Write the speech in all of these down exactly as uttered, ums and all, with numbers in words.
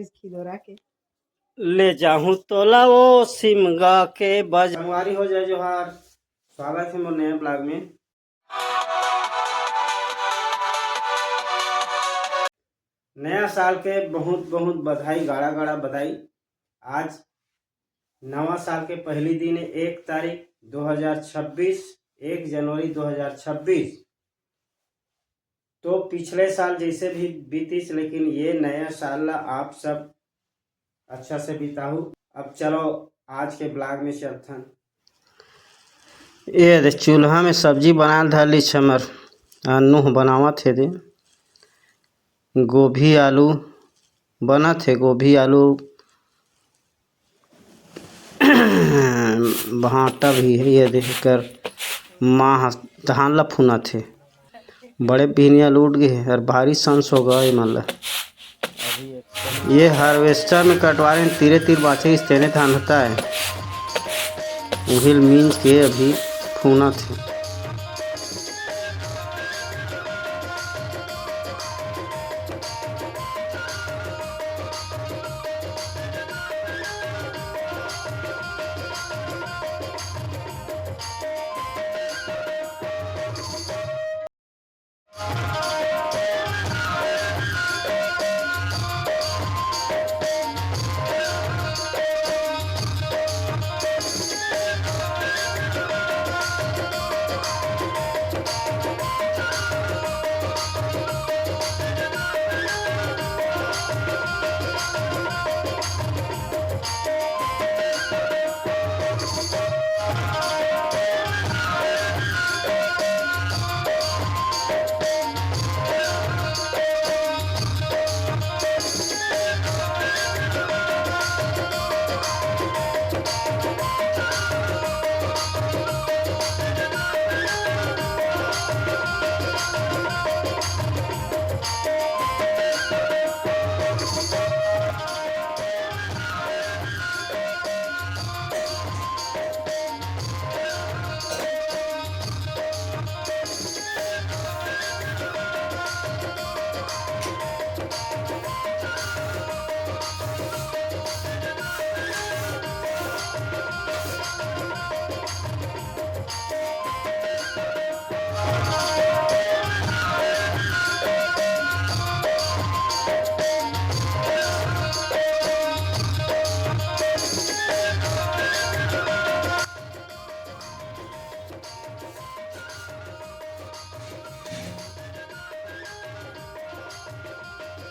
खिदोरा के। ले जाहूं तोला वो सिमगा के बज- संगवारी हो, जय जोहार। स्वागत है मोर नया ब्लॉग में। नया साल के बहुत बहुत बधाई, गाड़ा गाड़ा बधाई। आज नवा साल के पहली दिन है, एक तारीख दो हज़ार छब्बीस, एक जनवरी दो हज़ार छब्बीस। तो पिछले साल जैसे भी बीतीस, लेकिन ये नया साल ला आप सब अच्छा से बिताहू। अब चलो आज के ब्लॉग में चलथन। ये दे चूल्हा में सब्जी बनाल धरली छमर, आ नूह बनावत हे दे। गोभी आलू बनत हे, गोभी आलू भांटा भी हे। ये देख कर माँ ह धान ला फुनत हे। बड़े बिहनिया लूट गे हे और भारी संस हो गए मन ला। ये हार्वेस्टर में कटवारे तीरे तीर बाचे इस तेने धान होता है। उहिल मींज के अभी फुनत हे।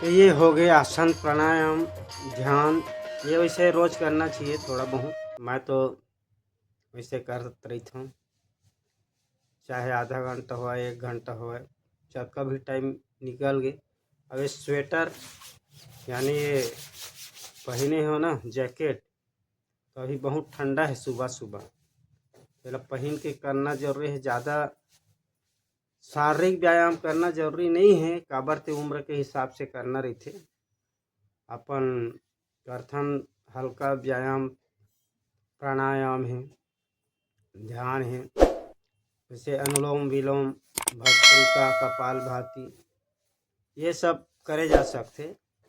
तो ये हो गए आसन, प्राणायाम, ध्यान। ये वैसे रोज करना चाहिए थोड़ा बहुत। मैं तो वैसे करत रहिथौं, चाहे आधा घंटा होवय, एक घंटा होवय, जतका भी टाइम निकल गे। अब ये स्वेटर यानी ये पहिने हो ना जैकेट, तो अभी बहुत ठंडा है सुबह सुबह, एला पहिन के करना जरूरी है। ज़्यादा शारीरिक व्यायाम करना जरूरी नहीं है, काबर ते उम्र के हिसाब से करना रहिथे। अपन करथन हल्का व्यायाम, प्राणायाम है, ध्यान है, जैसे अनुलोम विलोम, भस्त्रिका, कपालभाति, ये सब करे जा सकथे।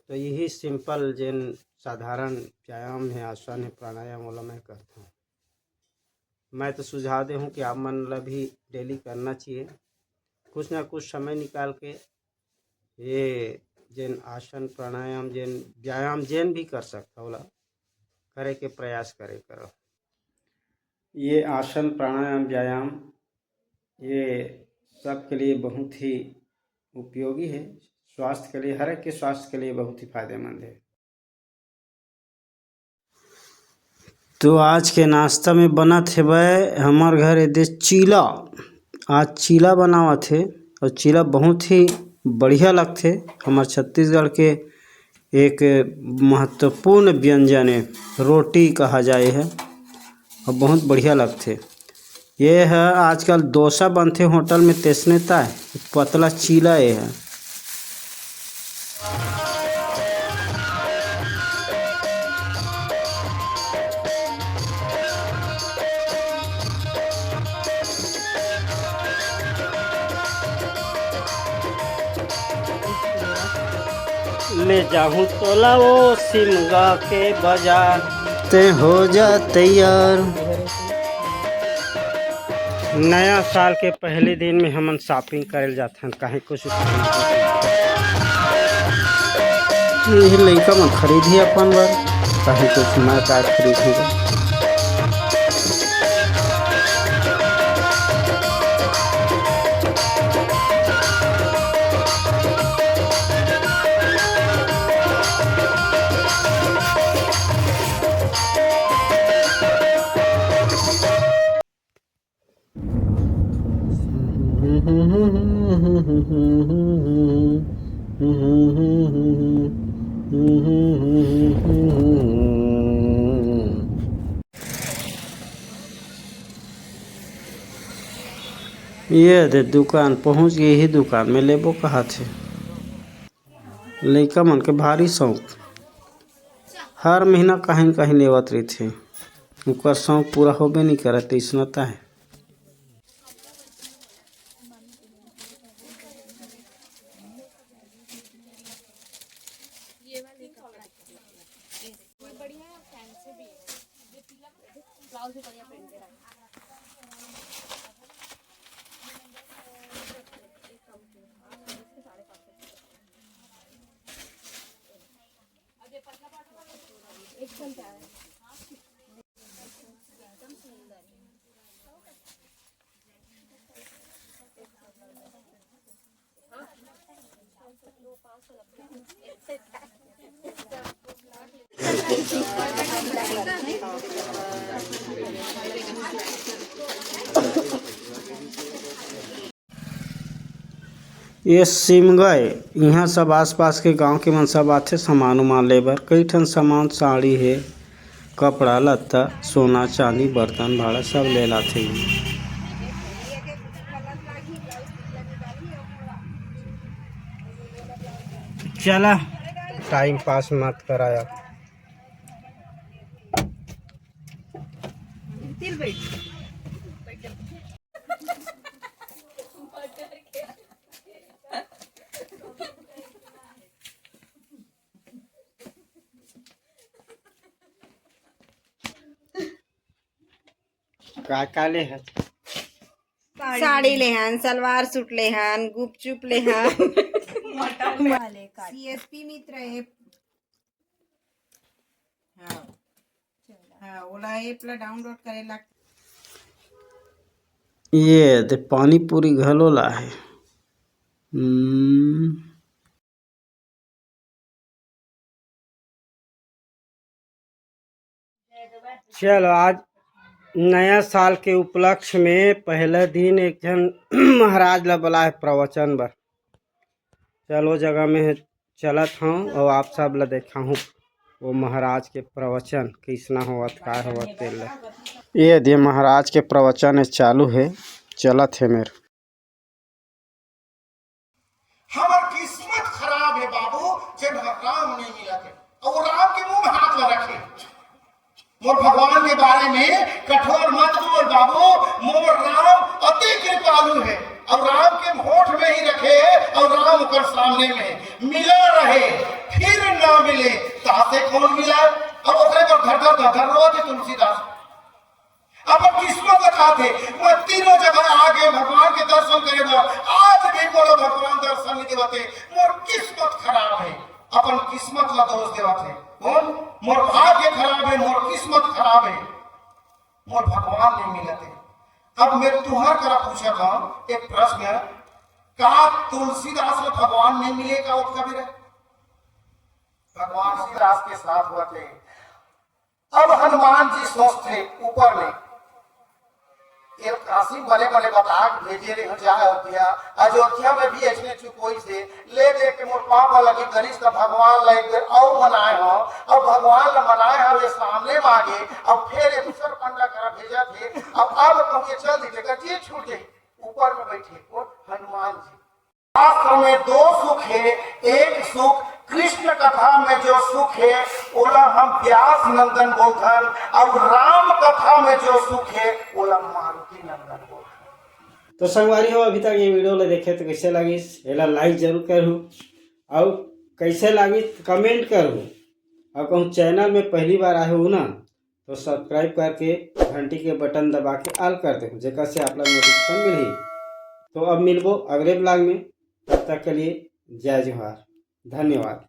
तो यही सिंपल जेन साधारण व्यायाम है, आसन है, प्राणायाम, ओला मैं करथौं। मैं तो सुझाव देहूँ कि आप मन ला भी डेली करना चाहिए, कुछ ना कुछ समय निकाल के ये जेन आसन, प्राणायाम, जेन व्यायाम, जेन भी कर सकता, ओला करे के प्रयास करे करो। ये आसन, प्राणायाम, व्यायाम, ये सबके लिए बहुत ही उपयोगी है, स्वास्थ्य के लिए, हर एक के स्वास्थ्य के लिए बहुत ही फायदेमंद है। तो आज के नाश्ता में बनत हेवय हमर घर एदे चीला। आज चीला बनावत हे, और चीला बहुत ही बढ़िया लगथे। हमर छत्तीसगढ़ के एक महत्वपूर्ण व्यंजन ए, रोटी कहा जाए है, और बहुत बढ़िया लगथे। ये ह आजकल डोसा बनथे होटल में, तइसने ताय पतला चीला ये ह। ले जाहूं तोला वो सिमगा के बाजार। ते हो जा तैयार। नया साल के पहले दिन में हमन shopping करे ल जाथन, काहे कुछ ये लइका मन खरीदही अपन बर, काहे कुछ मैं का खरीदही। ये दे दुकान पहुंच गे, इही दुकान में लेबो कहत हे। लइका मन के भारी शौक, हर महीना कहीं न कहीं लेवत रहिथे, ओकर शौक पूरा होबे नइ करत, अइसना त हे। ये सिमगा ए, इहाँ सब आसपास के गांव के मन सब आथे सामान उमान ले बर। कई ठन सामान, साड़ी हे, कपड़ा लत्ता, सोना चांदी, बर्तन भाड़ा सब ले लाथे। चला, time pass मत कराया। का का ले हस? साड़ी लेहन, सलवार सूट लेहन, गुपचुप लेहन। सीएसपी मित्र ऐप। हाँ। हाँ, ओला ऐप ला download करे ला। ये दे पानी पूरी घलो ला हे। हम्म। चलो, आज नया साल के उपलक्ष्य में पहला दिन एक झन महाराज ला बलाए प्रवचन बर। चलो, जगह में चलत हूँ और आप सब ला देखाहूँ वो महाराज के प्रवचन कइसना होवत, काय होवत तेला। ये दे महाराज के प्रवचन चालू हे, चलत हे मेर। हमर किस्मत खराब हे बाबू, जेन ह राम नइ मिलत हे। अउ राम के मुंह में हाथ ला रखे। मोर भगवान के बारे में कठोर मत बोल बाबू, मोर राम अति कृपालु हे। अउ राम के होठ में ही रखे, अउ राम ओकर सामने में हे। मिला रहे, फिर ना मिले, तासे कौन मिला? अब ओकरे पर धर धर धर धर रोवत हे तुलसीदास। अपन किस्मत ला चाहथे, मैं तीनों जगह आगे भगवान के दर्शन करे बर, आज भी मोला भगवान दर्शन नइ देवत हे, मोर किस्मत खराब हे। अपन किस्मत ला दोष देवत हे। कौन? मोर भाग्य खराब हे, मोर किस्मत खराब हे, मोर भगवान नइ मिलत हे। अब मैं तुंहर करा पूछत हंव एक प्रश्न, का तुलसीदास ला भगवान नइ मिले का ओतका बेरा? भगवान तुलसीदास के साथ होवत हे। अब हनुमान जी सोचथे ऊपर में, ये काशी बने बने बता के भेजे रहे हो, जा अयोध्या, अयोध्या में भी अइसने चुप होइस हे, ले दे के मोर पांव ला लगी करिस त भगवान ला एक बेर अउ मनाए हो, अब भगवान ला मनाए हो, ये सामने में आगे, अब फेर ये दूसर पंडा करा भेजत हे, अब, अब कहूं ये चल दी, तेकर जी छूट जाई, ऊपर में बैठे, वो हनुमान जी। शास्त्र में दो सुख हे, एक सुख कृष्ण कथा में जो सुख हे, ओला हम व्यास नंदन बोलथन, अउ राम कथा में जो सुख हे, ओला मारुति नंदन बोलथन। तो संगवारी हो, अभी तक ये video ला देखे तो कइसे लगिस, एला like जरूर करहू, अउ कैसे लागिस कमेंट करहू, और कहूँ चैनल में पहली बार आए हो ना तो सब्सक्राइब करके घंटी के बटन दबा के ऑल कर देहू, जेकर से आप ला नोटिफिकेशन मिलही। तो अब मिलबो अगले ब्लॉग में, तब तक के लिए जय जोहार, धन्यवाद।